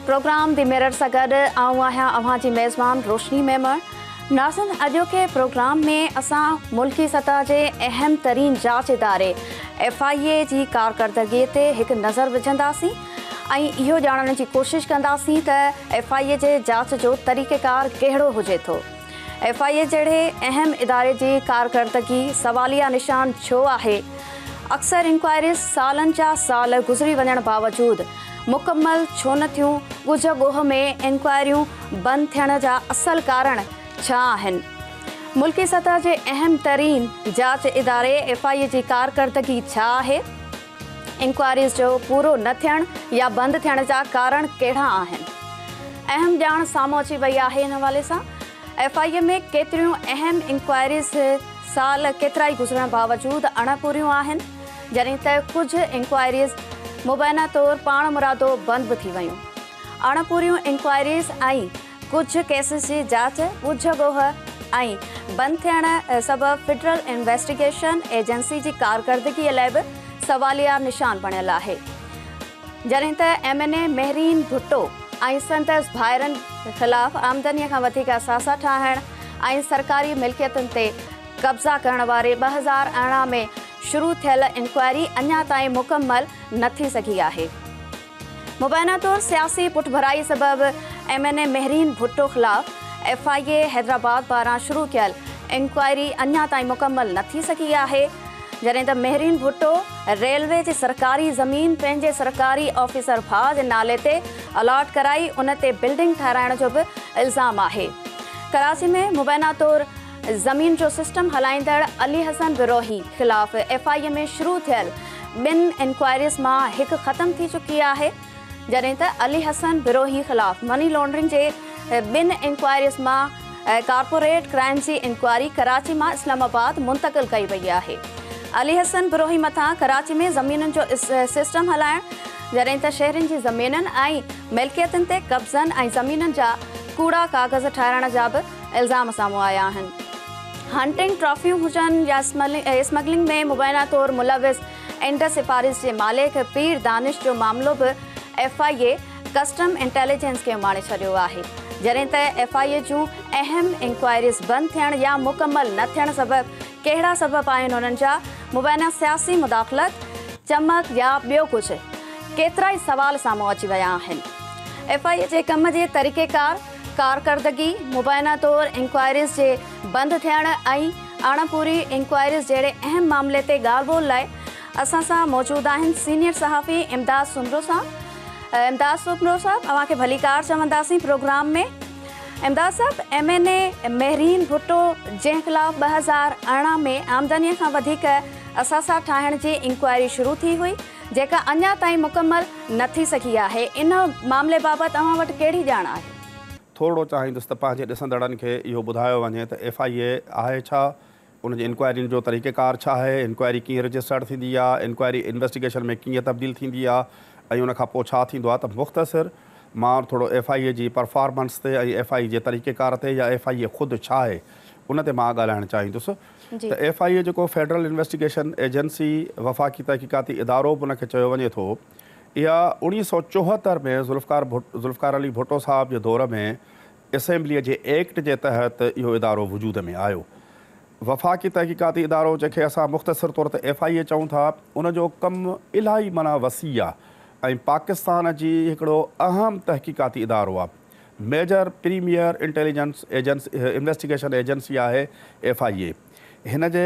Programme the mirror سان گڏ آئون آهيان اوهان جي ميزبان روشني ميمڻ. ناظرين اڄوڪي پروگرام ۾ اسان ملڪي سطح جي اهم ترين جاچ اداري ايف I اي جي ڪارڪردگي تي هڪ نظر وجهنداسين ۽ اهو ڄاڻڻ جي ڪوشش ڪنداسين ته ايف I اي جي جاچ جو طريقيڪار ڪهڙو هجي ٿو. ايف I اي جهڙي اهم اداري جي ڪارڪردگي سواليه نشان ڇو آهي؟ اڪثر انڪوائريز سالن جا سال گذري وڃڻ باوجود مڪمل ڇو نه ٿيون؟ ڳجهه ڳوهه ۾ انڪوائريون بند ٿيڻ جا اصل ڪارڻ ڇا آهن؟ ملڪي سطح جي اهم ترين جاچ اداري ايف I اي جي ڪارڪردگي ڇا آهي؟ انڪوائريز جو پورو نه ٿيڻ يا بند ٿيڻ جا ڪارڻ ڪهڙا آهن؟ اهم ڄاڻ سامهون اچي وئي آهي ان حوالي سان ايف I اي ۾ ڪيتريون اهم انڪوائريز سال ڪيترائي گذرڻ باوجود اڻپوريون آهن جڏهن ته ڪجهه انڪوائريز مبينا طور پاڻمرادو بند به ٿي ويون اڻپوريون انڪوائريز ۽ ڪجهه ڪيسز جي جاچ ڳجهه ڳوهه ۽ بند ٿيڻ سبب فيڊرل انويسٽيگيشن ايجنسي جي ڪارڪردگي لاء به سواليه نشان بڻيل آهي. جڏهن ته M N A Mehreen Bhutto ۽ سندس ڀائرن خلاف آمدني کان وڌيڪ اثاثا ٺاهڻ ۽ سرڪاري ملڪيتن تي قبضا ڪرڻ واري 2018 ۾ شروع ٿيل انڪوائري اڃا تائين مڪمل نه ٿي سگهي آهي. مبينا طور سياسي پٺڀرائي سبب M N A Mehreen Bhutto خلاف ايف I اي حيدرآباد پاران شروع ڪيل انڪوائري اڃا تائين مڪمل نه ٿي سگهي آهي جڏهن ته مهرين ڀٽو ريلوي جي سرڪاري زمين پنهنجي سرڪاري آفيسر ڀاء جي نالي تي الاٽ ڪرائي ان تي بلڊنگ ٺهرائڻ جو به الزام آهي ڪراچي ۾ مبينا طور زمين جو سسٽم هلائيندڙ علي حسن بروهي خلاف ايف I اي ۾ شروع ٿيل ٻن انڪوائريز مان هڪ ختم ٿي چڪي آهي جڏهن ته علي حسن بروهي خلاف مني لانڊرنگ جي ٻن انڪوائريز مان ڪارپوريٽ ڪرائم جي انڪوائري ڪراچي مان اسلام آباد منتقل ڪئي وئي آهي علي حسن بروهي مٿان ڪراچي ۾ زمينن جو سسٽم هلائڻ جڏهن ته شهرين جي زمينن ۽ ملڪيتن تي قبضن ۽ زمينن جا ڪوڙا ڪاغذ ٺاهرائڻ جا به الزام سامهون آيا آهن. هنٽنگ ٽرافيون هجن يا اسمگلنگ ۾ مبينا طور ملوث انڊس سفارش جي مالڪ پير دانش جو معاملو به F I A custom intelligence کي اماڻي ڇڏيو آهي جڏهن ته ايف I اي جون اهم انڪوائريز بند ٿيڻ يا مڪمل نه ٿيڻ سبب ڪهڙا سبب آهن انهن جا مبينا سياسي مداخلت، چمڪ يا ٻيو ڪجهه ڪيترائي سوال سامهون اچي ويا آهن. ايف I اي جي ڪم جي طريقيڪار ڪارڪردگي، مبينا طور انڪوائريز جي بند ٿيڻ ۽ اڻپوري انڪوائريز جهڙي اهم معاملي تي ڳالهه ٻولهه لاء اسان سان موجود آهن سينيئر صحافي امداد سومرو صاحب. امداد سومرو صاحب اوهان کي ڀليڪار چونداسين پروگرام ۾. امداد صاحب ايم اين اي مهرين ڀٽو جنهن خلاف 2018 ۾ آمدني کان وڌيڪ اثاثا ٺاهڻ جي انڪوائري شروع ٿي هئي جيڪا اڃا تائين مڪمل نه ٿي سگهي آهي، ان معاملي بابت اوهان وٽ ڪهڙي ڄاڻ آهي؟ ٿورڙو چاهيندس ته پنهنجي ڏسندڙن کي اهو ٻڌايو وڃي ته ايف I اي آهي ڇا، ان جي انڪوائرين جو طريقيڪار ڇا آهي، انڪوائري ڪيئن رجسٽرڊ ٿيندي آهي، انڪوائري انويسٽيگيشن ۾ ڪيئن تبديل ٿيندي آهي ۽ ان کان پوء ڇا ٿيندو آهي ته مختصر مان ٿورو ايف I اي جي پرفارمنس تي ۽ ايف I اي جي طريقيڪار تي يا ايف I اي خود ڇا آهي ان تي مان ڳالهائڻ چاهيندس. ته ايف I اي جيڪو فيڊرل انويسٽيگيشن ايجنسي، وفاقي تحقيقاتي ادارو به ان کي چيو وڃي ٿو، اها 1974 ۾ ذوالفقار ذوالفقار علي ڀٽو صاحب جي دور ۾ اسيمبليء جي ايڪٽ جي تحت اهو ادارو وجود ۾ آيو. وفاقي تحقيقاتي ادارو جنهن کي اسان مختصر طور تي ايف I اي چئون ٿا، ان جو ڪم الاهي معنيٰ وسيع آهي ۽ پاڪستان جي هڪڙو اهم تحقيقاتي ادارو آهي. Major premier intelligence investigation agency آهي ايف I اي. هن جي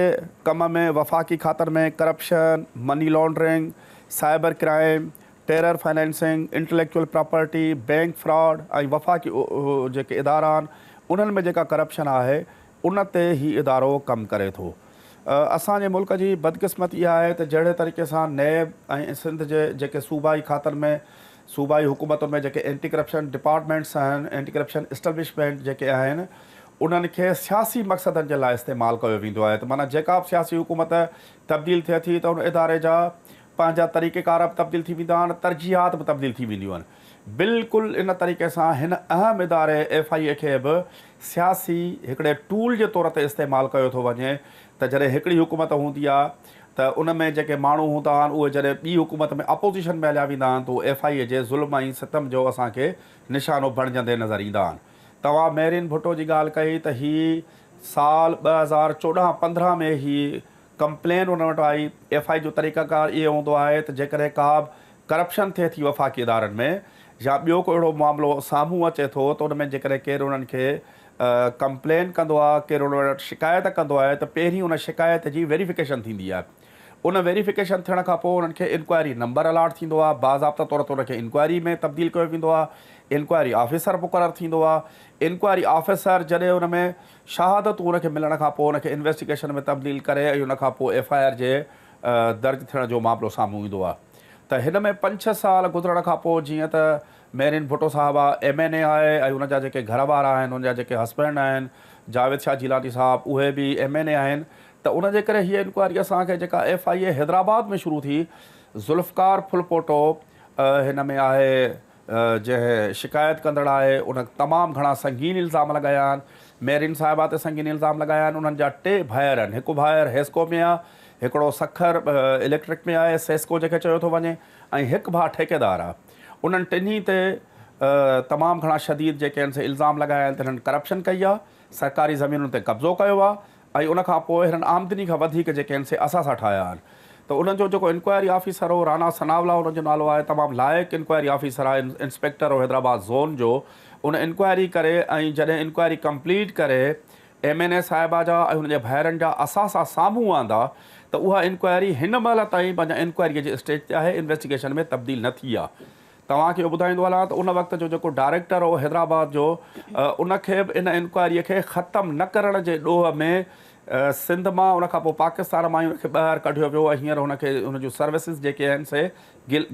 ڪم ۾ وفاقي کاتن ۾ corruption, money laundering, cyber crime, terror financing, intellectual property, bank fraud ۽ وفاقي جيڪي ادارا آهن انهن ۾ جيڪا ڪرپشن آهي ان تي هي ادارو ڪم ڪري ٿو. اسان جي ملڪ جي بدقسمتي اها آهي ته جهڙي طريقي سان نيب ۽ سنڌ جي جيڪي صوبائي کاتن ۾ صوبائي حڪومتن ۾ جيڪي اينٽي ڪرپشن ڊپارٽمينٽس آهن، اينٽي ڪرپشن اسٽبلشمينٽ جيڪي آهن انهن کي سياسي مقصدن جي لاء استعمال ڪيو ويندو آهي ته معنيٰ جيڪا به سياسي حڪومت تبديل ٿئي ٿي ته ان اداري جا پنهنجا طريقيڪار به تبديل ٿي ويندا آهن ترجيحات به تبديل ٿي وينديون آهن بلڪل ان طريقي سان هن اهم اداري ايف I اي کي به سياسي هڪڙي ٽول جي طور تي استعمال ڪيو ٿو وڃي ته جڏهن هڪڙي حڪومت هوندي آهي ته ان ۾ جيڪي ماڻهو هوندا آهن اهي جڏهن ٻي حڪومت ۾ اپوزيشن ۾ هليا ويندا آهن ته اهي ايف I اي جي ظلم ۽ ستم جو اسان کي نشانو بڻجندي نظر ايندا آهن. توهان مهرين ڀٽو جي ڳالهه ڪئي ته هي سال 2014 15 ۾ هي ڪمپلين ان وٽ آئي. ايف I اي جو طريقه ڪار اهو هوندو آهي ته جيڪڏهن ڪا به ڪرپشن ٿئي ٿي وفاقي ادارن ۾ يا ٻيو ڪو اهڙو معاملو سامهون اچي ٿو ته ان ۾ جيڪڏهن ڪير انهن کي ڪمپلين ڪندو آهي، ڪير ان وٽ شڪايت ڪندو آهي ته پهرين ان شڪايت جي ويريفڪيشن ٿيندي آهي. ان ويريفڪيشن ٿيڻ کان پوء انهن کي انڪوائري نمبر الاٽ ٿيندو آهي، باضابطه طور تي ان کي انڪوائري ۾ تبديل ڪيو ويندو آهي، انڪوائري آفيسر مقرر ٿيندو آهي، انڪوائري آفيسر جڏهن ان ۾ شهادتون ان کي ملڻ کان پوء ان کي انويسٽيگيشن ۾ تبديل ڪري ۽ ان کان پوء ايف I R جي درج ٿيڻ جو معاملو سامهون ايندو آهي ته هن ۾ پنج ڇهه سال گذرڻ کان پوء جيئن ته مهرين ڀٽو صاحبه ايم اين اي آهي ۽ ان جا جيڪي گهر وارا آهن ان جا جيڪي هسبينڊ آهن جاويد شاهه جيلاني صاحب اهي به ايم اين اي آهن ته ان جي ڪري هيء انڪوائري اسان کي جيڪا ايف I اي حيدرآباد ۾ شروع ٿي ذوالفقار ڦلپوٽو هن ۾ آهي جنهن شڪايت ڪندڙ آهي ان تمام گهڻا سنگين الزام لڳايا آهن مهرين صاحبه تي سنگين الزام لڳايا آهن انهن جا ٽي ڀائر آهن هڪ ڀائر حيسڪو ۾ آهي هڪڙو سکر اليڪٽرڪ ۾ آهي سيسڪو جنهن کي چيو ٿو وڃي ۽ هڪ ڀاء ٺيڪيدار آهي انهن ٽنهي تي تمام گهڻا شديد جيڪي آهن سي الزام لڳايا آهن ته هنن ڪرپشن ڪئي آهي، سرڪاري زمينن تي قبضو ڪيو آهي ۽ ان کان پوء هنن آمدني کان وڌيڪ جيڪي آهن سي اثاثا ٺاهيا آهن ته انهن جو جيڪو انڪوائري آفيسر هو رانا ثناء الله ان جو نالو آهي تمام لائق انڪوائري آفيسر آهي انسپيڪٽر هو حيدرآباد زون جو ان انڪوائري ڪري ۽ جڏهن انڪوائري ڪمپليٽ ڪري ايم اين اي صاحبه جا ۽ هن جي ڀائرن جا اثاثا سامهون آندا ته اها انڪوائري هن مهل تائين به اڃا انڪوائريء جي اسٽيج تي آهي، انويسٽيگيشن ۾ تبديل نه ٿي آهي. توهان کي اهو ٻڌائيندو هلان ته ان وقت جو جيڪو ڊائريڪٽر هو حيدرآباد جو ان کي به ان انڪوائريء کي ختم نه ڪرڻ جي ڏوهه ۾ سنڌ مان ان کان پوء پاڪستان مان ئي ان کي ٻاهر ڪڍيو ويو ۽ هينئر هن کي هن جون سروسز جيڪي آهن سي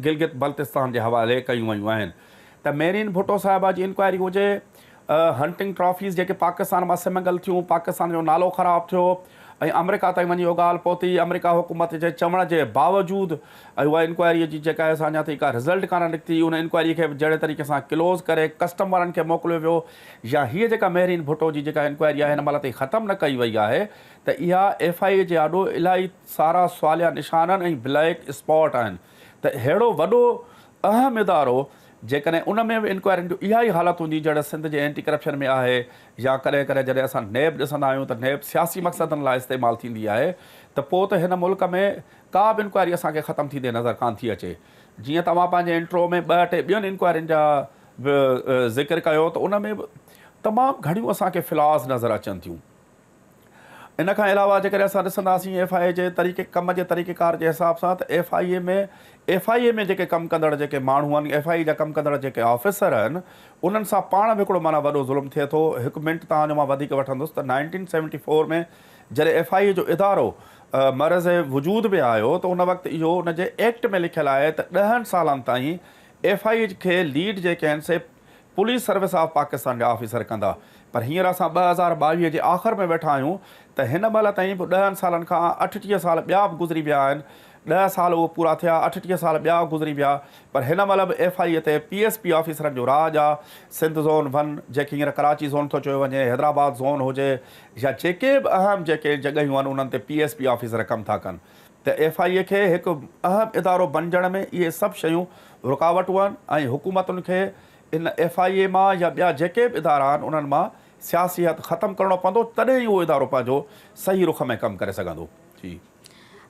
گلگت بلتستان جي حوالي ڪيون ويون آهن ته ميرين ڀٽو صاحبه جي انڪوائري هجي هنٽنگ ٽرافيز جيڪي پاڪستان مان سمگل ٿيون، پاڪستان جو نالو خراب ٿيو ۽ آمريڪا تائين وڃي اها ڳالهه پهتي، آمريڪا حڪومت جي چوڻ جي باوجود اها انڪوائري جي جيڪا آهي سا اڃا تائين ڪا رزلٽ ڪانه نڪتي، ان انڪوائري کي به جهڙي طريقي سان ڪلوز ڪري ڪسٽم وارن کي موڪليو ويو يا هيء جيڪا مهرين ڀٽو جي جيڪا انڪوائري آهي هن مهل تائين ختم نه ڪئي وئي آهي ته اها ايف I اي جي آڏو الاهي سارا سواليا نشان آهن ۽ بليڪ اسپاٽ آهن ته ههڙو وڏو اهم ادارو جيڪڏهن ان ۾ به انڪوائرين جو اها ئي حالت هوندي جهڙي سنڌ جي اينٽي ڪرپشن ۾ آهي يا ڪڏهن ڪڏهن جڏهن اسان نيب ڏسندا آهيون ته نيب سياسي مقصدن لاء استعمال ٿيندي آهي ته پوء ته هن ملڪ ۾ ڪا به انڪوائري اسان کي ختم ٿيندي نظر ڪانه ٿي اچي. جيئن توهان پنهنجي انٽرو ۾ ٻه ٽي ٻين انڪوائرين جا به ذڪر ڪيو ته ان ۾ به تمام گهڻيون اسان کي فلاز نظر اچن ٿيون. ان کان علاوه جيڪڏهن اسان ڏسنداسين ايف I اي جي طريقي ڪم جي طريقي ڪار جي حساب سان ته F I A ۾ F I A ۾ جيڪي ڪم ڪندڙ جيڪي ماڻهو آهن ايف I اي جا ڪم ڪندڙ جيڪي آفيسر آهن انهن سان پاڻ به هڪڙو معنيٰ وڏو ظلم ٿئي ٿو هڪ منٽ توهان جو مان وڌيڪ وٺندس ته 1974 ۾ جڏهن ايف I اي جو ادارو مرض وجود ۾ آيو ته ان وقت اهو ان جي ايڪٽ ۾ لکيل آهي ته ڏهن سالن تائين ايف I اي کي ليڊ جيڪي آهن C police service of Pakistan جا آفيسر ڪندا پر هينئر اسان 2022 جي آخر ۾ ويٺا آهيون ته هن مهل تائين به ڏهن سالن کان 38 سال ٻيا به گذري ويا آهن ڏهه سال اهو پورا ٿيا 38 سال ٻيا گذري ويا پر هن مهل به ايف I اي تي پي ايس پي آفيسرن جو راڄ آ سنڌ زون ون جنهن کي هينئر ڪراچي زون ٿو چيو وڃي حيدرآباد زون هجي يا جيڪي به اهم جيڪي جڳهيون آهن انهن تي پي ايس پي آفيسر ڪم ٿا ڪن ته ايف I اي کي هڪ اهم ادارو بنجڻ ۾ اهي سڀ شيون رڪاوٽون آهن ۽ حڪومتن کي ان ايف I اي مان يا ٻيا جيڪي به ادارا آهن انهن مان سياسي هٿ ختم ڪرڻو پوندو تڏهن ئي اهو ادارو پنهنجو صحيح رخ ۾ ڪم ڪري سگهندو. جي.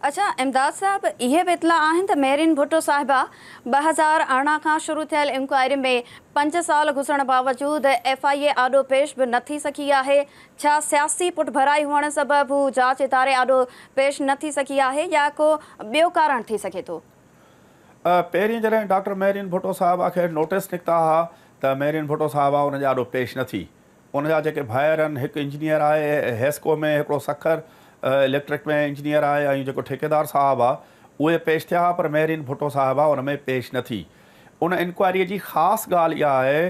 اڇا امداد صاحب اهي به اطلاع آهن ته مهرين ڀٽو صاحبه 2018 کان شروع ٿيل انڪوائري ۾ پنج سال گذرڻ باوجود ايف I اي آڏو پيش به نه ٿي سگهي آهي ڇا سياسي پٺڀرائي هئڻ سبب هو جاچ اداري آڏو پيش نه ٿي سگهي آهي يا ڪو ٻيو ڪارڻ ٿي سگهي ٿو؟ پهرين جڏهن ڊاڪٽر مهرين ڀٽو صاحبه کي نوٽيس نڪتا ها ته مهرين ڀٽو صاحبه ان جي آڏو پيش نه ٿي. ان جا جيڪي ڀائر آهن هڪ انجنيئر آهي حيسڪو ۾ هڪڙو سکر اليڪٽرڪ ۾ انجنيئر آهي ۽ جيڪو ٺيڪيدار صاحب آهي اهي پيش ٿيا ها پر مهرين ڀٽو صاحبه ان ۾ پيش نه ٿي. ان انڪوائريء جي خاص ڳالهه اها آهي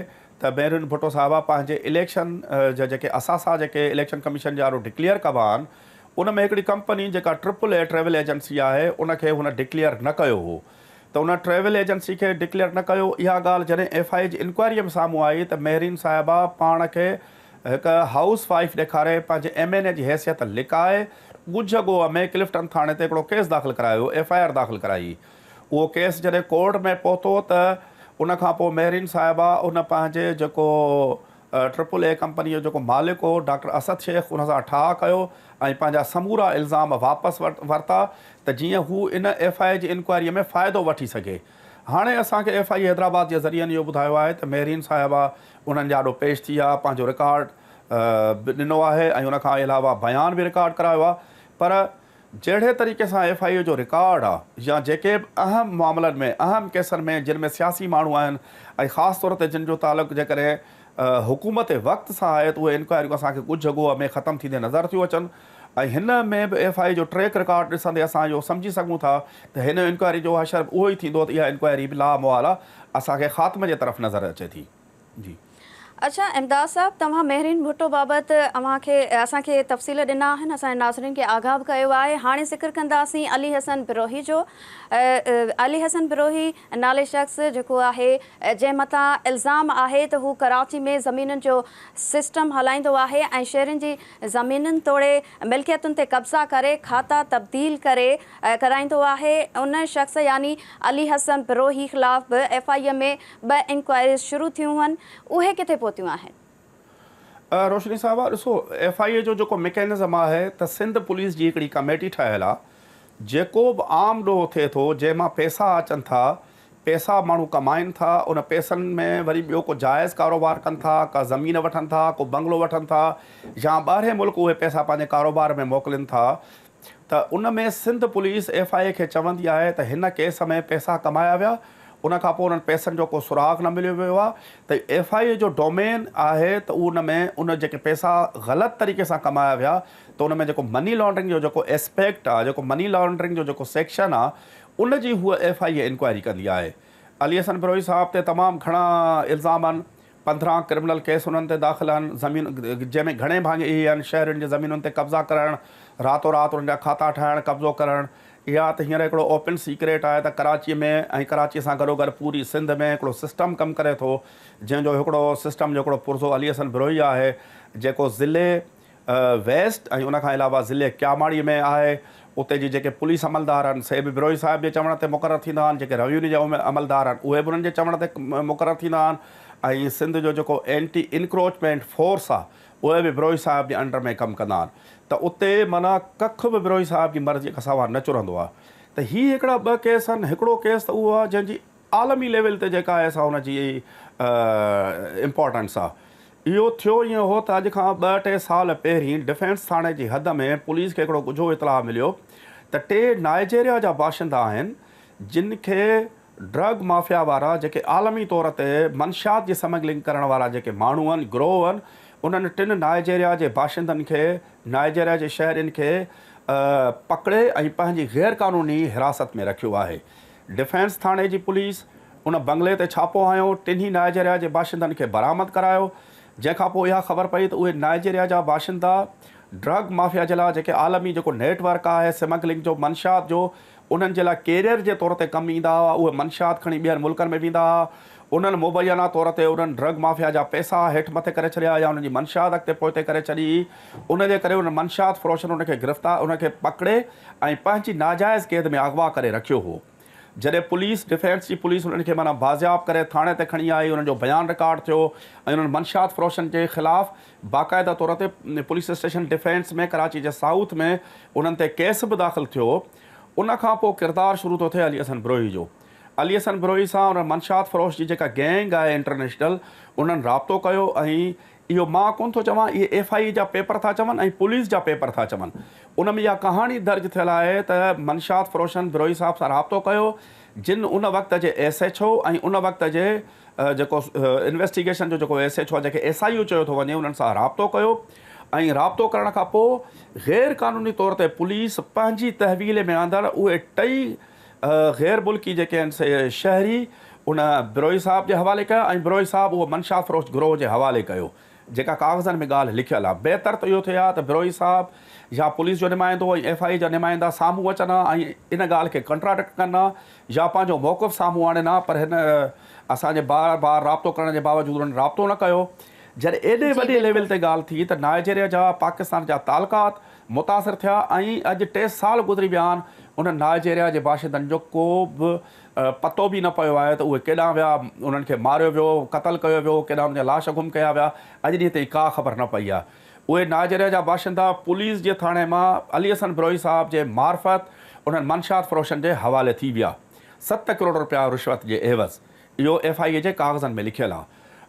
ته مهرين ڀٽو صاحبه پنهنجي اليڪشن جا جيڪي اثاثا جيڪي اليڪشن ڪميشن جي آڏو ڊڪليئر ڪبا آهن ان ۾ هڪڙي ڪمپني جيڪا ٽرپل اي ٽريول ايجنسي آهي ان کي هن ڊڪليئر نه ڪيو هو ته ان ٽريول ايجنسي کي ڊڪليئر نه ڪيو اها ڳالهه جڏهن ايف I اي جي انڪوائريء ۾ سامهون آئي ته مهرين صاحبه پاڻ کي هڪ هائوس وائيف ڏيکاري پنهنجي ايم اين اي جي حيثيت لڪائي ڳجهه ڳوهه ۾ ڪلفٽن ٿاڻي تي هڪڙو ڪيس داخل ڪرايو، ايف I R داخل ڪرائي. اهو ڪيس جڏهن ڪورٽ ۾ پهتو ته ان کان پوء مهرين صاحبه ان پنهنجي جيڪو ٽرپل اي ڪمپني جو جيڪو مالڪ هو ڊاڪٽر اسد شيخ ان سان ٺاهه ڪيو ۽ پنهنجا سمورا الزام واپس ورتا ته جيئن هو ان ايف I اي جي انڪوائري ۾ فائدو وٺي سگهي. هاڻي اسان کي ايف I اي حيدرآباد جي ذريعن اهو ٻڌايو آهي ته مهرين صاحبه انهن جي آڏو پيش ٿي آهي، پنهنجو رڪارڊ به ڏنو آهي ۽ ان کان علاوه بيان به رڪارڊ ڪرايو آهي پر جهڙي طريقي سان ايف I اي جو رڪارڊ آ يا جيڪي به اهم معاملن ۾ اهم ڪيسن ۾ جن ۾ سياسي ماڻهو آهن ۽ خاص طور تي جن جو تعلق جيڪڏهن حڪومت وقت سان آهي ته اهي انڪوائريون اسان کي ڳجهه ڳوهه ۾ ختم ٿيندي نظر ٿيون اچن ۽ هن ۾ به ايف I اي جو ٽريڪ رڪارڊ ڏسندي اسان اهو سمجهي سگهون ٿا ته هن انڪوائري جو حشر به اهو ئي ٿيندو ته اها انڪوائري به لامحاله اسان کي خاتمي جي طرف نظر اچي ٿي. جي. اڇا امداد صاحب توهان مهرين ڀٽو بابت اوهان کي اسان کي تفصيل ڏنا آهن اسان جي ناظرين کي آگاهه به ڪيو آهي هاڻي ذڪر ڪنداسين علي حسن بروهي جو علي حسن بروهي نالي شخص جيڪو آهي جنهن مٿان الزام آهي ته هو ڪراچي ۾ زمينن جو سسٽم هلائيندو آهي ۽ شهرين جي زمينن توڙي ملڪيتن تي قبضا ڪري کاتا تبديل ڪري ڪرائيندو آهي ان شخص يعني علي حسن بروهي خلاف به ايف I اي ۾ ٻه انڪوائريز شروع ٿيون هئن، اهي ڪٿي پهتيون آهن؟ روشني صاحبه ڏسو ايف I اي جو جيڪو مڪينزم آهي ته سنڌ پوليس جي هڪڙي ڪميٽي ٺاهيل آهي جيڪو به عام ڏوهه ٿئي ٿو جنهن مان پئسا اچن ٿا پئسا ماڻهو ڪمائن ٿا ان پئسن ۾ وري ٻيو ڪو جائز ڪاروبار ڪن ٿا ڪا زمين وٺن ٿا ڪو بنگلو وٺن ٿا يا ٻاهرين ملڪ اهي پئسا پنهنجي ڪاروبار ۾ موڪلين ٿا ته ان ۾ سنڌ پوليس ايف I اي کي چوندي آهي ته هن ڪيس ۾ پئسا ڪمايا ويا ان کان پوء انهن پئسن جو ڪو سراغ نه مليو ويو آهي ته ايف I اي جو ڊومين آهي ته ان ۾ ان جيڪي پئسا غلط طريقي سان ڪمايا ويا ته ان ۾ جيڪو مني لانڊرنگ جو جيڪو اسپيڪٽ آهي جيڪو مني لانڊرنگ جو جيڪو سيڪشن آهي ان جي هوء ايف I A inquiry ڪندي آهي علي حسن بروهي صاحب تي تمام گهڻا الزام آهن 15 ڪرمنل ڪيس انهن تي داخل آهن، زمين جنهن ۾ گهڻي ڀاڱي اهي آهن شهرين جي زمينن تي قبضا ڪرڻ، راتو رات انهن جا کاتا ٺاهڻ، قبضو ڪرڻ، اها ته هينئر هڪڙو اوپن سيڪريٽ آهي ته ڪراچي ۾ ۽ ڪراچي سان گڏوگڏ پوري سنڌ ۾ هڪڙو سسٽم ڪم ڪري ٿو جنهن جو هڪڙو سسٽم جو هڪڙو پرزو علي حسن بروهي آهي جيڪو ضلعي ويسٽ ۽ ان کان علاوه ضلعي ڪياماڙي ۾ آهي اتي جي جيڪي پوليس عملدار آهن سي به بروهي صاحب جي چوڻ تي مقرر ٿيندا آهن جيڪي روينيو جا عملدار آهن اهي به انهن جي چوڻ تي مقرر ٿيندا آهن ۽ سنڌ جو جيڪو اينٽي انڪروچمينٽ فورس آهي اهي به بروهي صاحب جي انڊر ۾ ڪم ڪندا آهن ته اتي معنيٰ ڪک به بروهي صاحب جي مرضي کان سوا نه چرندو آهي ته هي هڪڙا ٻه ڪيس آهن هڪڙو ڪيس ته اهو آهي جنهن جي عالمي ليول تي جيڪا آهي سا ان جي امپارٽنس آهي اهو ٿيو ائين هو ته اڄ کان ٻه ٽي سال پهرين ڊفينس ٿاڻي جي حد ۾ پوليس کي هڪڙو ڳجهو اطلاع مليو ته ٽي نائيجيريا جا باشندا آهن جن کي ڊرگ مافيا وارا جيڪي عالمي طور تي منشيات جي سمگلنگ ڪرڻ وارا جيڪي ماڻهو آهن گروهه آهن انهن ٽن نائيجيريا جي باشندن کي نائيجيريا جي شهرين کي پڪڙي ۽ پنهنجي غير قانوني حراست ۾ رکيو آهي. ڊفينس ٿاڻي جي پوليس ان بنگلي تي ڇاپو هنيو، ٽنهي نائيجيريا جي باشندن کي برآمد ڪرايو، جنهن کان پوء اها خبر پئي ته اهي نائيجيريا جا باشندا ڊرگ مافيا جي لاء جيڪي عالمي جيڪو نيٽ ورڪ آهي سمگلنگ جو منشيات جو انهن جي لاء ڪيريئر جي طور تي ڪم ايندا هئا اهي منشيات کڻي ٻين ملڪن ۾ ويندا هئا انهن مبينا طور تي انهن ڊرگ مافيا جا پئسا هيٺ مٿي ڪري ڇڏيا يا انهن جي منشيات اڳتي پوئتي ڪري ڇڏي ان جي ڪري انهن منشيات فروشن ان کي گرفتار ان کي پڪڙي ۽ پنهنجي ناجائز قيد ۾ اغوا ڪري رکيو هو. جڏهن پوليس ڊفينس جي پوليس انهن کي معنيٰ بازياب ڪري ٿاڻي تي کڻي آئي انهن جو بيان رڪارڊ ٿيو ۽ انهن منشيات فروشن جي خلاف باقاعده طور تي پوليس اسٽيشن ڊفينس ۾ ڪراچي جي سائوٿ ۾ انهن تي ڪيس به داخل ٿيو ان کان پوء ڪردار شروع ٿو ٿئي علي حسن بروهي جو علي حسن بروهي سان انهن منشيات فروش جي جيڪا گينگ آهي انٽرنيشنل انهن رابطو ڪيو ۽ اهو مان ڪونه ٿو چوان، اهي ايف I اي جا پيپر ٿا چون ۽ پوليس جا پيپر ٿا چون. ان ۾ اها ڪهاڻي درج ٿيل آهي ته منشيات فروشن بروهي صاحب سان رابطو ڪيو، جن ان وقت جي ايس ايڇ او ۽ ان وقت جي جيڪو انويسٽيگيشن جو جيڪو ايس ايڇ او آهي جنهن کي ايس I او چيو ٿو وڃي انهن سان رابطو ڪيو ۽ رابطو ڪرڻ کان پوء غير قانوني طور تي پوليس پنهنجي تحويل ۾ آندڙ اهي ٽئي غير ملڪي جيڪي آهن سي شهري ان بروهي صاحب جي حوالي ڪيا ۽ بروهي صاحب اهو منشا فروش گروهه جي حوالي ڪيو جيڪا ڪاغذن ۾ ڳالهه لکيل آهي بهتر ته اهو ٿئي ها ته بروهي صاحب يا پوليس جو نمائندو ۽ ايف I اي جا نمائندا سامهون اچن ها ۽ ان ڳالهه کي ڪنٽراڊڪٽ ڪن ها يا پنهنجو موقف سامهون آڻين ها پر هن اسان جي بار بار رابطو ڪرڻ جي باوجود انهن رابطو نه ڪيو جڏهن ايڏي وڏي ليول تي ڳالهه ٿي ته نائجيريا جا پاڪستان جا تعلقات متاثر ٿيا ۽ اڄ ٽي سال گذري ويا آهن انهن نائجيريا جي باشندن جو ڪو به پتو به نه پيو آهي ته اهي ڪيڏانهن ويا، انهن کي ماريو ويو، قتل ڪيو ويو، ڪيڏانهن انهن جا لاش گم ڪيا ويا، اڄ ڏينهن تائين ڪا خبر نه پئي آهي. اهي نائجيريا جا باشندا پوليس جي ٿاڻي مان علي حسن بروهي صاحب جي معرفت انهن منشيات فروشن جي حوالي ٿي ويا. 7 ڪروڙ رپيا رشوت جي عيوض. اهو ايف I اي جي ڪاغذن ۾ لکيل آهي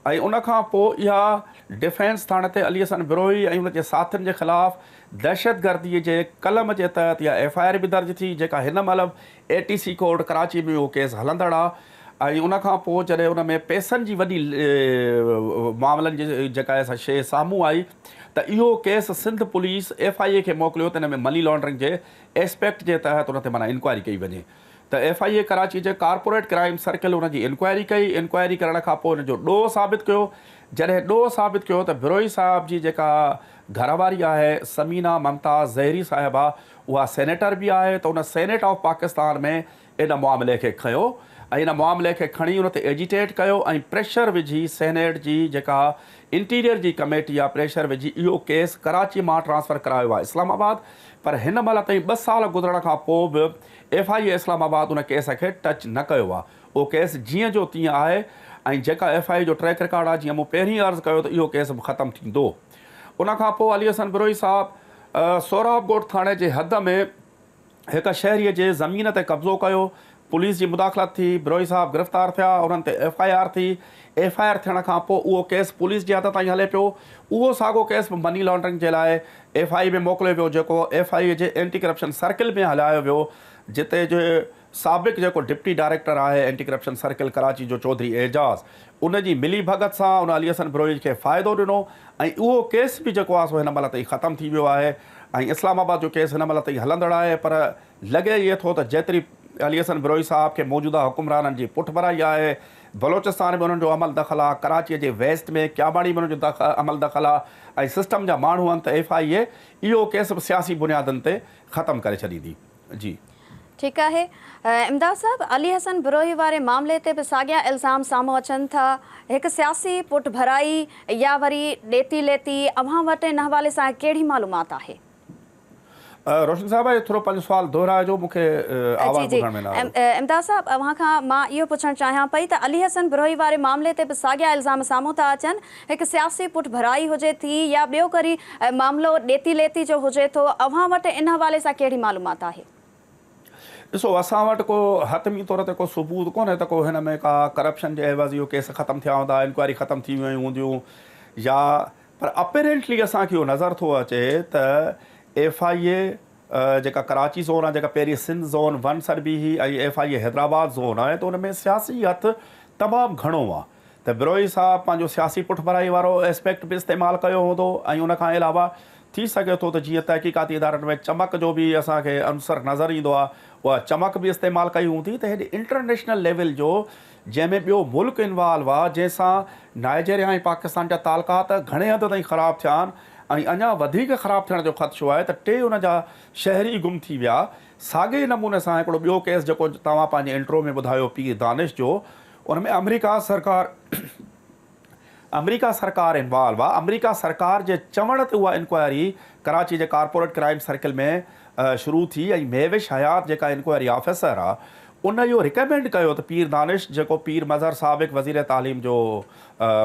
۽ ان کان پوء اها ڊفينس ٿاڻي تي علي حسن بروهي ۽ ان جي ساٿين جي خلاف دهشتگردي جي قلم جي تحت اها ايف I R به درج ٿي جيڪا هن مهل به اي ٽي سي ڪورٽ ڪراچي ۾ اهو ڪيس هلندڙ آهي ۽ ان کان پوء جڏهن ان ۾ پئسن جي وڏي معاملن جي جيڪا آهي سا شيء سامهون آئي ته اهو case Sindh police F I A کي موڪليو ته ان ۾ مني لانڊرنگ جي ايسپيڪٽ جي تحت ان تي معنيٰ انڪوائري ڪئي وڃي. ته ايف I اي ڪراچي جي ڪارپوريٽ ڪرائيم سرڪل ان جي انڪوائري ڪئي، انڪوائري ڪرڻ کان پوء ان جو ڏوهه ثابت ڪيو، جڏهن ڏوهه ثابت ڪيو ته بروهي صاحب جي جيڪا گهر واري آهي ثمينه ممتاز زهري صاحبه اها سينيٽر به آهي ته ان سينيٽ آف پاڪستان ۾ ان معاملي کي کنيو ۽ ان معاملي کي کڻي ان تي ايجيٽيٽ ڪيو ۽ پريشر وجهي سينيٽ جي جيڪا انٽيريئر جي ڪميٽي آهي پريشر وجهي اهو ڪيس ڪراچي مان ٽرانسفر ڪرايو آهي اسلام آباد پر هن مهل تائين 2 سال گذرڻ کان پوء به ايف I اي اسلام آباد ان ڪيس کي ٽچ نه ڪيو آهي، اهو ڪيس جيئن جو تيئن آهي ۽ جيڪا ايف I اي جو ٽريڪ رڪارڊ آهي جيئن مون پهرين عرض ڪيو ته اهو ڪيس به ختم ٿيندو. ان کان پوء علي حسن بروهي صاحب سهراب ڳوٺ ٿاڻي جي حد ۾ هڪ شهري جي زمين تي قبضو ڪيو، پوليس جي مداخلت ٿي، بروهي صاحب گرفتار ٿيا، انهن تي ايف I R ٿي، ايف I R ٿيڻ کان پوء اهو ڪيس پوليس جي حد تائين هلي پيو، اهو ساڳو ڪيس به مني لانڊرنگ جي لاء ايف I اي ۾ موڪليو ويو جيڪو ايف I اي جي اينٽي ڪرپشن سرڪل ۾ هلايو ويو جتي جي سابق جيڪو ڊپٽي ڊائريڪٽر آهي اينٽي ڪرپشن سرڪل ڪراچي جو چوڌري اعجاز ان جي ملي ڀڳت سان ان علي حسن بروهي کي فائدو ڏنو ۽ اهو ڪيس به جيڪو آهي سو هن مهل تائين ختم ٿي ويو آهي ۽ اسلام آباد جو ڪيس هن مهل تائين هلندڙ آهي پر لڳي ائين ٿو ته جيتري علي حسن بروهي صاحب کي موجوده حڪمرانن جي پٺڀرائي آهي، بلوچستان ۾ انهن جو عمل دخل آهي، ڪراچيء جي ويسٽ ۾ ڪياماڙي ۾ انهن جو عمل دخل آهي ۽ سسٽم جا ماڻهو آهن ته ايف I اي اهو ڪيس به سياسي بنيادن تي ختم ڪري ڇڏيندي. جي. ٺيڪ آهي امداد صاحب علي حسن بروهي واري معاملي تي به ساڳيا الزام سامهون اچن ٿا، هڪ سياسي پٺڀرائي يا وري ڏيتي ليتي، اوهان وٽ ان حوالي سان ڪهڙي معلومات آهي؟ روشن صاحب اهو ٿورو پنهنجو سوال دهرائجو مون کي آواز جي ٻڌڻ ۾ نه آيو. امداد صاحب اوهان کان مان اهو پڇڻ چاهيان پئي ته علي حسن بروهي واري معاملي تي به ساڳيا الزام سامهون ٿا اچن هڪ سياسي پٺڀرائي هجي ٿي يا ٻيو ڪري معاملو ڏيتي ليتي جو هجي ٿو اوهان وٽ ان حوالي سان ڪهڙي معلومات آهي؟ ڏسو اسان وٽ ڪو حتمي طور تي ڪو ثبوت ڪونهي ته ڪو هن ۾ ڪا ڪرپشن جي عيوض اهو ڪيس ختم ٿيا هوندا انڪوائري ختم ٿي ويون هونديون يا پر اپيرنٽلي اسان کي اهو نظر ٿو اچي ته ايف I اي جيڪا ڪراچي زون آهي جيڪا پهرين سنڌ زون ون سڏبي هئي ۽ F I A Hyderabad zone آهي ته ان ۾ سياسي هٿ تمام گهڻو آهي ته بروهي صاحب پنهنجو سياسي پٺڀرائي وارو اسپيڪٽ به استعمال ڪيو هوندو ۽ ان کان علاوه ٿي سگهي ٿو ته جيئن تحقيقاتي ادارن ۾ چمڪ جو به اسان کي عنصر نظر ايندو آهي اها چمڪ به استعمال ڪئي هوندي ته هيڏي انٽرنيشنل ليول جو جنهن ۾ ٻيو ملڪ انوالو آ جنهن سان نائجيريا ۽ پاڪستان جا تعلقات گهڻي حد تائين خراب ٿيا آهن ۽ اڃا وڌيڪ خراب ٿيڻ جو خدشو آهي ته 3 ان جا شهري گم ٿي ويا ساڳئي ئي نموني سان هڪڙو ٻيو ڪيس جيڪو توهان پنهنجي انٽرو ۾ ٻڌايو پير دانش جو ان ۾ آمريڪا سرڪار آمريڪا سرڪار انوالو آ، آمريڪا سرڪار جي چوڻ تي اها انڪوائري ڪراچي جي ڪارپوريٽ ڪرائيم سرڪل ۾ شروع ٿي ۽ مهوش حيات جيڪا انڪوائري آفيسر آ ان اهو ريڪمينڊ ڪيو ته پير دانش جيڪو پير مظهر سابق وزير تعليم جو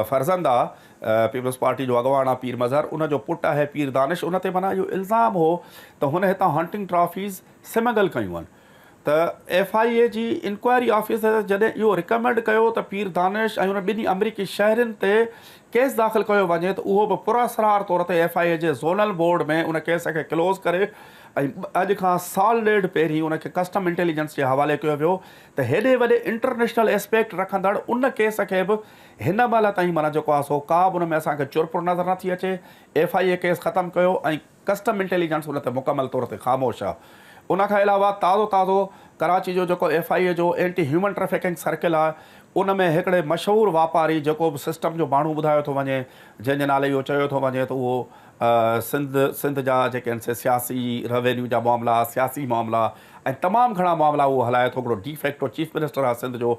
فرزند آ پيپلز پارٽي جو اڳواڻ آ پير مظهر ان جو پٽ آهي پير دانش ان تي معنيٰ اهو الزام هو ته هن هتان هنٽنگ ٽرافيز سمگل ڪيون آهن. ته ايف I اي جي انڪوائري آفيسر جڏهن اهو رڪمينڊ ڪيو ته پير دانش ۽ انهن ٻنهي آمريڪي شهرين تي ڪيس داخل ڪيو وڃي ته اهو به پراسرار طور تي ايف I اي جي زونل بورڊ ۾ ان ڪيس کي ڪلوز ڪري ۽ اڄ کان سال ڏيڍ پهرين ان کي ڪسٽم انٽيليجنس جي حوالي ڪيو ويو ته هيڏي وڏي انٽرنيشنل اسپيڪٽ رکندڙ ان ڪيس کي به هن مهل تائين معنيٰ جيڪو آهي سو ڪا به ان ۾ اسان کي چرپر نظر نٿي اچي ايف I A case ختم ڪيو ۽ ڪسٽم انٽيليجنس ان تي مڪمل طور تي خاموش آ. ان کان علاوه تازو تازو ڪراچي جو جيڪو ايف I اي جو اينٽي هيومن ٽريفڪنگ سرڪل آ ان ۾ هڪڙي مشهور واپاري جيڪو به سسٽم جو ماڻهو ٻڌايو ٿو وڃي جنهن جي نالي اهو چيو ٿو وڃي ته اهو سنڌ سنڌ جا جيڪي آهن سي سياسي روينيو جا معاملا سياسي معاملا ۽ تمام گهڻا معاملا اهو هلائي ٿو هڪڙو ڊي فيڪٽو چيف منسٽر آ سنڌ جو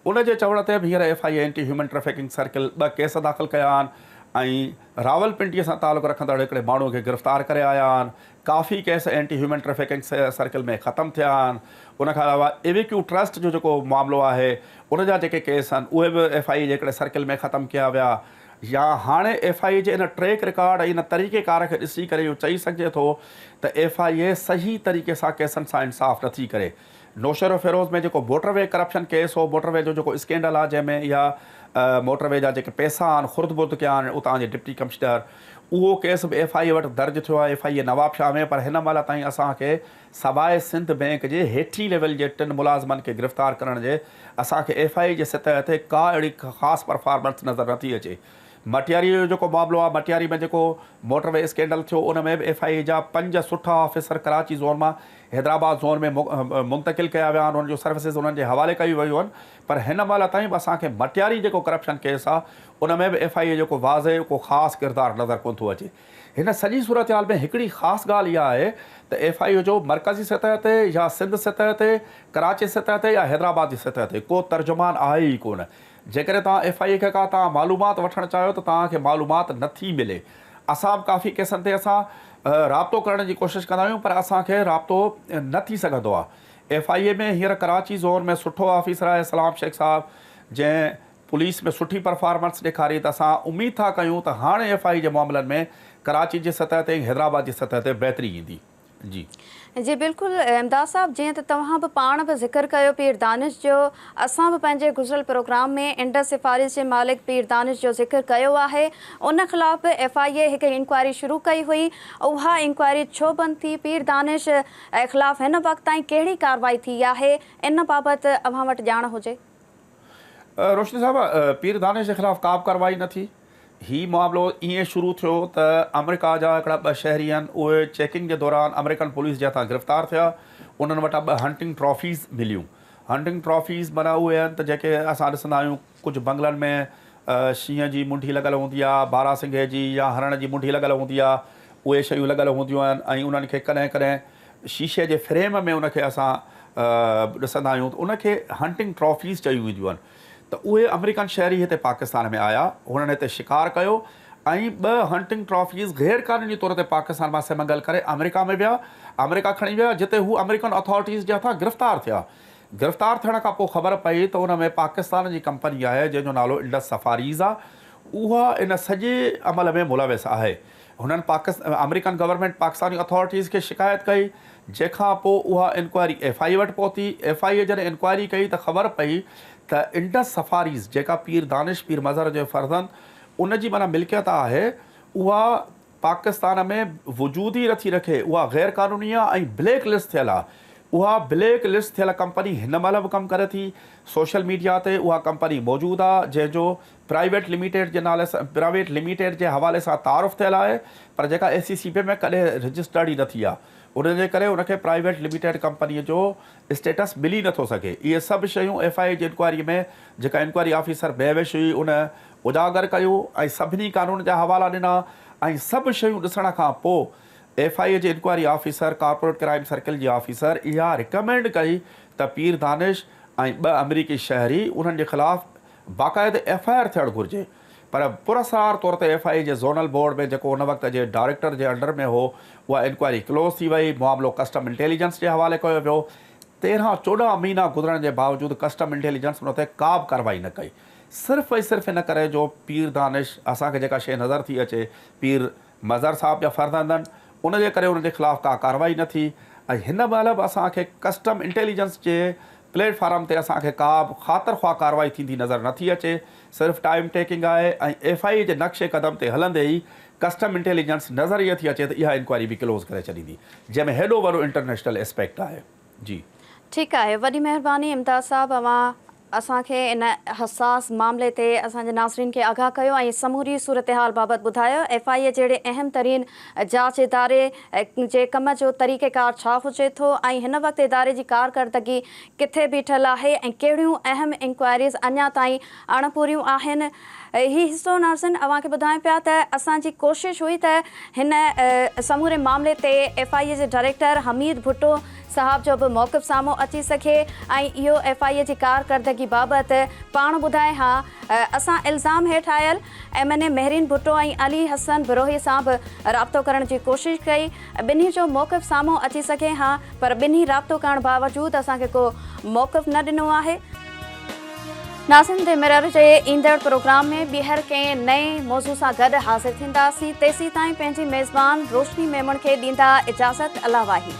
ان جي چوڻ تي به هينئر F I A anti human trafficking circle 2 case داخل ڪيا آهن ۽ راولپنڊيء سان تعلق رکندڙ هڪڙي ماڻهوء کي گرفتار ڪري آيا آهن. ڪافي case anti human trafficking circle ۾ ختم ٿيا آهن. ان کان علاوه ايويڪيو ٽرسٽ جو جيڪو معاملو آهي ان جا جيڪي ڪيس آهن اهي به ايف I اي جي هڪڙي سرڪل ۾ ختم ڪيا ويا. يا هاڻي ايف I اي جي ان ٽريڪ رڪارڊ ۽ ان طريقي ڪار کي ڏسي ڪري اهو چئي سگهجي ٿو ته ايف I اي صحيح طريقي سان ڪيسن سان انصاف نٿي ڪري. نوشهروفيروز ۾ جيڪو موٽر وي ڪرپشن ڪيس هو، موٽر وي جو جيڪو اسڪينڊل آهي جنهن ۾ اها موٽر وي جا جيڪي پئسا آهن خرد برد ڪيا آهن اتان جي ڊپٽي ڪمشنر، اهو ڪيس به ايف I اي وٽ درج ٿيو آهي ايف I اي نوابشاهه ۾ پر هن مهل تائين اسان کي سواء سنڌ بئنڪ جي هيٺين ليول جي ٽن ملازمن کي گرفتار ڪرڻ جي اسان کي ايف I اي جي سطح تي ڪا اهڙي خاص پرفارمنس نظر نٿي اچي. مٽياري جو جيڪو معاملو آهي، مٽياري ۾ جيڪو موٽر وي اسڪينڊل ٿيو ان ۾ به ايف I اي جا پنج سٺا آفيسر ڪراچي زون مان حيدرآباد زون ۾ منتقل ڪيا ويا آهن، انهن جون سروسز انهن جي حوالي ڪيون ويون آهن پر هن مهل تائين به اسان کي مٽياري جيڪو ڪرپشن ڪيس آهي ان ۾ به ايف I اي جو ڪو واضح ڪو خاص ڪردار نظر ڪونه ٿو اچي. هن سڄي صورتحال ۾ هڪڙي خاص ڳالهه اها آهي ته ايف I اي جو مرڪزي سطح تي يا سنڌ سطح تي، ڪراچي سطح تي يا حيدرآباد جي سطح تي ڪو ترجمان آهي ئي ڪونه. جيڪڏهن توهان ايف I اي کي ڪا توهان معلومات وٺڻ چاهيو ته توهان کي معلومات نه ٿي ملي. اسان به ڪافي ڪيسن تي اسان رابطو ڪرڻ جي ڪوشش ڪندا آهيون پر اسان کي رابطو نه ٿي سگهندو آهي. ايف I اي ۾ هينئر ڪراچي زون ۾ سٺو آفيسر آهي سلام شيخ صاحب جنهن پوليس ۾ سٺي پرفارمنس ڏيکاري ته اسان اميد ٿا ڪيون ته هاڻي ايف I اي جي معاملن ۾ ڪراچي جي سطح تي ۽ حيدرآباد جي سطح تي بهتري ايندي. جي. جي بلڪل امداد صاحب جيئن ته توهان به پاڻ به ذڪر ڪيو پير دانش جو اسان به پنهنجي گذريل پروگرام ۾ انڊس سفاريز جي مالڪ پير دانش جو ذڪر ڪيو آهي ان خلاف به ايف I اي هڪ انڪوائري شروع ڪئي هئي اها انڪوائري ڇو بند ٿي پير دانش خلاف هن وقت تائين ڪهڙي ڪارروائي ٿي آهي ان بابت اوهان وٽ ڄاڻ هجي. روشني صاحبه پير دانش جي خلاف ڪا به ڪارروائي نه ٿي. هي معاملو ائين شروع ٿيو ته آمريڪا جا هڪڙا ٻه شهري آهن اهي چيڪنگ جي دوران آمريڪن پوليس جي هٿان گرفتار ٿيا انهن وٽان ٻه هنٽنگ ٽرافيز مليون هنٽنگ ٽرافيز معنيٰ اهي آهن ته جيڪي اسان ڏسندا آهيون ڪجهه بنگلن ۾ شينهن جي منڍي لڳل هوندي آهي بارا سنگهي جي يا هرڻ جي منڍي لڳل هوندي آهي اهي شيون لڳل هونديون آهن ۽ انهن کي ڪڏهن ڪڏهن شيشي جي فريم ۾ ان کي اسان ڏسندا آهيون ته ان کي هنٽنگ ٽرافيز چيون وينديون آهن ته اهي آمريڪن شهري هتي پاڪستان ۾ آيا، هنن هتي شڪار ڪيو ۽ ٻه هنٽنگ ٽرافيز غير قانوني طور تي پاڪستان مان سمگل ڪري آمريڪا ۾ ويا، آمريڪا کڻي ويا، جتي هو آمريڪن اٿارٽيز جي هٿان گرفتار ٿيا. گرفتار ٿيڻ کان پوء خبر پئي ته ان ۾ پاڪستان جي ڪمپني آهي جنهن جو نالو انڊس سفاريز آهي، اها ان سڄي عمل ۾ ملوث آهي. هنن آمريڪن گورنمينٽ پاڪستاني اٿارٽيز کي شڪايت ڪئي، جنهن کان پوء اها انڪوائري ايف I اي وٽ پهتي. ايف I اي جڏهن انڪوائري ڪئي ته خبر پئي ته انڊس سفاريز جيڪا پير دانش پير مظهر جو فرزند ان جي معنيٰ ملڪيت آهي اها پاڪستان ۾ وجود ئي نٿي رکي، اها غير قانوني آهي ۽ بليڪ لسٽ ٿيل آهي. اها بليڪ لسٽ ٿيل ڪمپني هن مهل به ڪم ڪري ٿي. سوشل ميڊيا تي اها ڪمپني موجود آهي جنهن جو پرائيويٽ لميٽيڊ جي نالي سان پرائيويٽ لميٽيڊ جي حوالي سان تعارف ٿيل آهي پر جيڪا اي سي سي پي ۾ ڪڏهن رجسٽرڊ ئي نه ٿي آهي ان جي ڪري ان کي پرائيويٽ لميٽيڊ ڪمپني جو اسٽيٽس ملي نه ٿو سگهي اهي سڀ شيون ايف I اي جي انڪوائري ۾ جيڪا انڪوائري آفيسر بيوش هئي ان اجاگر ڪيو ۽ سڀني قانون جا حوالا ڏنا ۽ سڀ شيون ڏسڻ کان پوء ايف I اي جي inquiry officer corporate crime circle جي آفيسر اها رڪمينڊ ڪئي ته پير دانش ۽ ٻه آمريڪي شهري انهن جي خلاف باقاعده ايف I R ٿيڻ گهرجي پر پراسرار طور تي ايف I اي جي زونل بورڊ ۾ جيڪو ان وقت جي ڊائريڪٽر جي انڊر ۾ هو اها انڪوائري ڪلوز ٿي وئي، معاملو ڪسٽم انٽيليجنس جي حوالي ڪيو ويو، 13 14 مهينا گذرڻ جي باوجود ڪسٽم انٽيليجنس ان تي ڪا به ڪارروائي نه ڪئي صرف ۽ صرف ان ڪري جو پير دانش اسان کي جيڪا شيء نظر ٿي اچي پير مظهر صاحب جا فرزند ان جي ڪري ان جي خلاف ڪا ڪارروائي نه ٿي ۽ هن مهل به اسان کي ڪسٽم انٽيليجنس جي پليٽ فارم تي اسان کي ڪا به خاطر خواه ڪارروائي ٿيندي نظر نه ٿي اچي صرف ٽائيم ٽيڪنگ آهي ۽ ايف I اي جي نقش قدم تي هلندي ئي ڪسٽم انٽيليجنس نظر ائين ٿي اچي ته اها انڪوائري به ڪلوز ڪري ڇڏيندي جنهن ۾ هيڏو وڏو انٽرنيشنل اسپيڪٽ آهي جي. ٺيڪ آهي وڏي مهرباني امداد صاحب اوهان اسان کي ان حساس معاملي تي اسان جي ناظرين کي آگاهه ڪيو ۽ سموري صورتحال بابت ٻڌايو. ايف I اي جهڙي اهم ترين جاچ اداري جي ڪم جو طريقيڪار ڇا هجي ٿو ۽ هن وقت اداري جي ڪارڪردگي ڪٿي بيٺل آهي ۽ ڪهڙيون اهم انڪوائريز اڃا تائين اڻپوريون آهن. هي حصو ناظرين اوهان کي ٻڌايون پيا ته اسان جي ڪوشش هئي ته هن سموري معاملي تي ايف I اي جي ڊائريڪٽر حميد ڀٽو صاحب جو به موقف سامهون اچي سگهي ۽ اهو ايف I اي جي ڪارڪردگي بابت پاڻ ٻڌائي ها. اسان الزام هيٺ آيل M N A Mehreen Bhutto ۽ Ali Hassan Brohi سان به رابطو ڪرڻ جي ڪوشش ڪئي، ٻنهي جو موقف سامهون اچي سگهي ها پر ٻنهي رابطو ڪرڻ باوجود اسان کي ڪو موقف نه ڏنو آهي. ناظرين the mirror جي ايندڙ پروگرام ۾ ٻيهر ڪنهن نئين موضوع سان گڏ حاضر ٿينداسين تيسيتائين پنهنجي ميزبان روشني ميمڻ کي ڏيندا اجازت الله واهي.